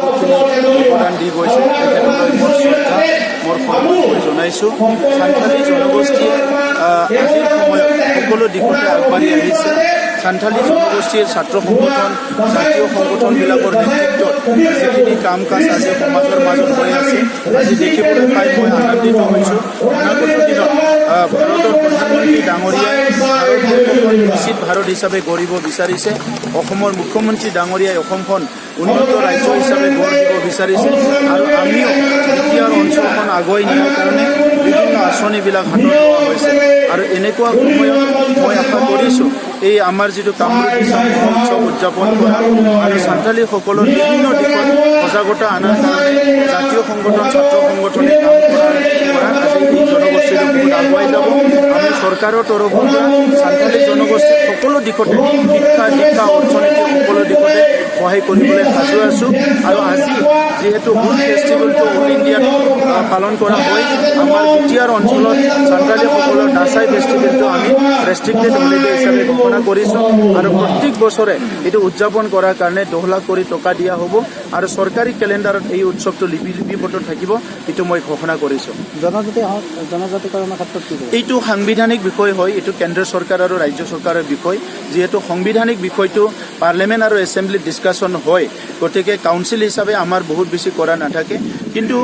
বহুতখিনি অৱদান দি গৈছে। তেখেতলৈ মোৰ শ্ৰদ্ধা, মোৰ সন্মান মই জনাইছোঁ। চান্থালী জনগোষ্ঠীয়ে আজিৰ সময়ত সকলো দিশতে আগবাঢ়ি আহিছে। চান্থালী জনগোষ্ঠীৰ ছাত্ৰ সংগঠন, জাতীয় সংগঠনবিলাকৰ নেতৃত্বত যিখিনি কাম কাজ আজি সমাজৰ মাজত হৈ আছে, আজি দেখিবলৈ পাই মই আনন্দিত হৈছোঁ। অনাগত দিনত ভাৰতৰ প্ৰধানমন্ত্ৰী ডাঙৰীয়াই ভাৰতবৰ্ষখন বিকশিত ভাৰত হিচাপে গঢ়িব বিচাৰিছে। অসমৰ মুখ্যমন্ত্ৰী ডাঙৰীয়াই অসমখন উন্নত ৰাজ্য হিচাপে গঢ় দিব বিচাৰিছে আৰু আমিও বিটিআৰ অঞ্চলখন আগুৱাই নিয়াৰ কাৰণে বিভিন্ন আঁচনিবিলাক হাতত লোৱা হৈছে। আৰু এনেকুৱা সময়ত মই আশা কৰিছোঁ, এই আমাৰ যিটো কামৰূপ দিচাং মহোৎসৱ উদযাপন কৰা আৰু চান্থালীসকলৰ বিভিন্ন দিশত সজাগতা অনাৰ কাৰণে জাতীয় সংগঠন, ছাত্ৰ সংগঠনে কাম কৰাৰ পৰা আজি এই জনগোষ্ঠীটো বহুত আগুৱাই যাব। আমি চৰকাৰৰ তৰফৰ পৰা চান্থালী জনগোষ্ঠীক সকলো দিশতে, শিক্ষা, দীক্ষা, অৰ্থনীতি, সকলো দিশতে সহায় কৰিবলৈ সাজু আছোঁ। আৰু আজি যিহেতু হুল ফেষ্টিভেলটো অল ইণ্ডিয়াত পালন কৰা হয়, আমাৰ বিটিআৰ অঞ্চলত চান্থালীসকলৰ দাঁচাই ফেষ্টিভেলটো আমি ৰেষ্ট্ৰিক্টেড হলিডে হিচাপে ঘোষণা কৰিছোঁ আৰু প্ৰত্যেক বছৰে এইটো উদযাপন কৰাৰ কাৰণে 10 লাখ কৰি টকা দিয়া হ'ব আৰু চৰকাৰী কেলেণ্ডাৰত এই উৎসৱটো লিপিবদ্ধ থাকিব, এইটো মই ঘোষণা কৰিছোঁ। জনজাতিকৰণৰ ক্ষেত্ৰত কি ক'ব? এইটো সাংবিধানিক বিষয় হয়। এইটো কেন্দ্ৰ চৰকাৰ আৰু ৰাজ্য চৰকাৰৰ বিষয়। যিহেতু সাংবিধানিক বিষয়টো পাৰ্লিয়ামেণ্ট আৰু এছেম্বলিত ডিছকাশ্যন হয়, গতিকে কাউন্সিল হিচাপে আমাৰ বহুত বেছি কৰা নাথাকে। কিন্তু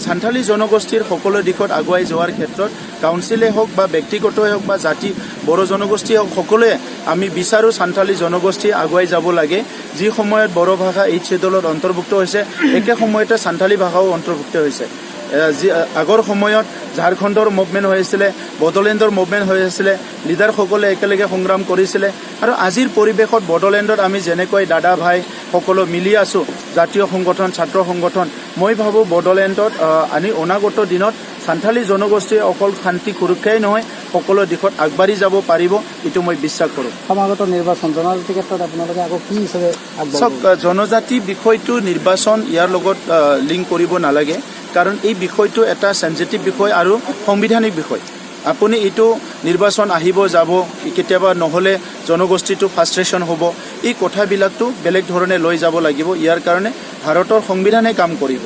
চান্থালী জনগোষ্ঠীৰ সকলো দিশত আগুৱাই যোৱাৰ ক্ষেত্ৰত কাউন্সিলে হওক বা ব্যক্তিগতই হওক বা জাতি বড়ো জনগোষ্ঠী হওক, সকলোৱে আমি বিচাৰোঁ চান্থালী জনগোষ্ঠী আগুৱাই যাব লাগে। যি সময়ত বড়ো ভাষা এইট শ্বেডিউলত অন্তৰ্ভুক্ত হৈছে, একে সময়তে চান্থালী ভাষাও অন্তৰ্ভুক্ত হৈছে। যি আগৰ সময়ত ঝাৰখণ্ডৰ মুভমেণ্ট হৈ আছিলে, বড়োলেণ্ডৰ মুভমেণ্ট হৈ আছিলে, লিডাৰসকলে একেলগে সংগ্ৰাম কৰিছিলে। আৰু আজিৰ পৰিৱেশত বড়োলেণ্ডত আমি যেনেকৈ দাদা ভাই সকলো মিলি আছোঁ, জাতীয় সংগঠন, ছাত্ৰ সংগঠন, মই ভাবোঁ বড়োলেণ্ডত আমি অনাগত দিনত চান্থালী জনগোষ্ঠীয়ে অকল শান্তি সুৰক্ষাই নহয়, সকলো দিশত আগবাঢ়ি যাব পাৰিব, এইটো মই বিশ্বাস কৰোঁ। সমাগত নিৰ্বাচন, জনজাতি ক্ষেত্ৰত আপোনালোকে আকৌ কি হিচাপে আগবাঢ়িব? চাওক, জনজাতি বিষয়টো নিৰ্বাচন ইয়াৰ লগত লিংক কৰিব নালাগে, কাৰণ এই বিষয়টো এটা চেঞ্চিটিভ বিষয় আৰু সাংবিধানিক বিষয়। আপুনি এইটো নিৰ্বাচন আহিব যাব, কেতিয়াবা নহ'লে জনগোষ্ঠীটো ফ্ৰাষ্ট্ৰেশ্যন হ'ব। এই কথাবিলাকটো বেলেগ ধৰণে লৈ যাব লাগিব। ইয়াৰ কাৰণে ভাৰতৰ সংবিধানে কাম কৰিব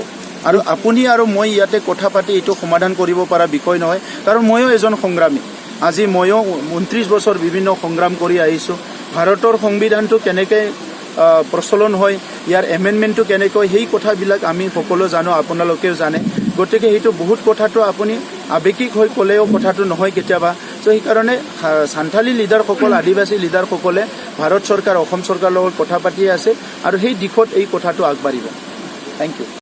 আৰু আপুনি আৰু মই ইয়াতে কথা পাতি এইটো সমাধান কৰিব পৰা বিষয় নহয়। কাৰণ ময়ো এজন সংগ্ৰামী। আজি ময়ো 29 বছৰ বিভিন্ন সংগ্ৰাম কৰি আহিছোঁ। ভাৰতৰ সংবিধানটো কেনেকৈ প্ৰচলন হয়, ইয়াৰ এমেণ্ডমেণ্টটো কেনেকৈ, সেই কথাবিলাক আমি সকলো জানো, আপোনালোকেও জানে। গতিকে সেইটো বহুত কথাটো আপুনি আৱেগিক হৈ ক'লেও কথাটো নহয় কেতিয়াবা। চ' সেইকাৰণে চান্থালী লিডাৰসকল, আদিবাসী লিডাৰসকলে ভাৰত চৰকাৰ, অসম চৰকাৰৰ লগত কথা পাতি আছে আৰু সেই দিশত এই কথাটো আগবাঢ়িব। Thank U.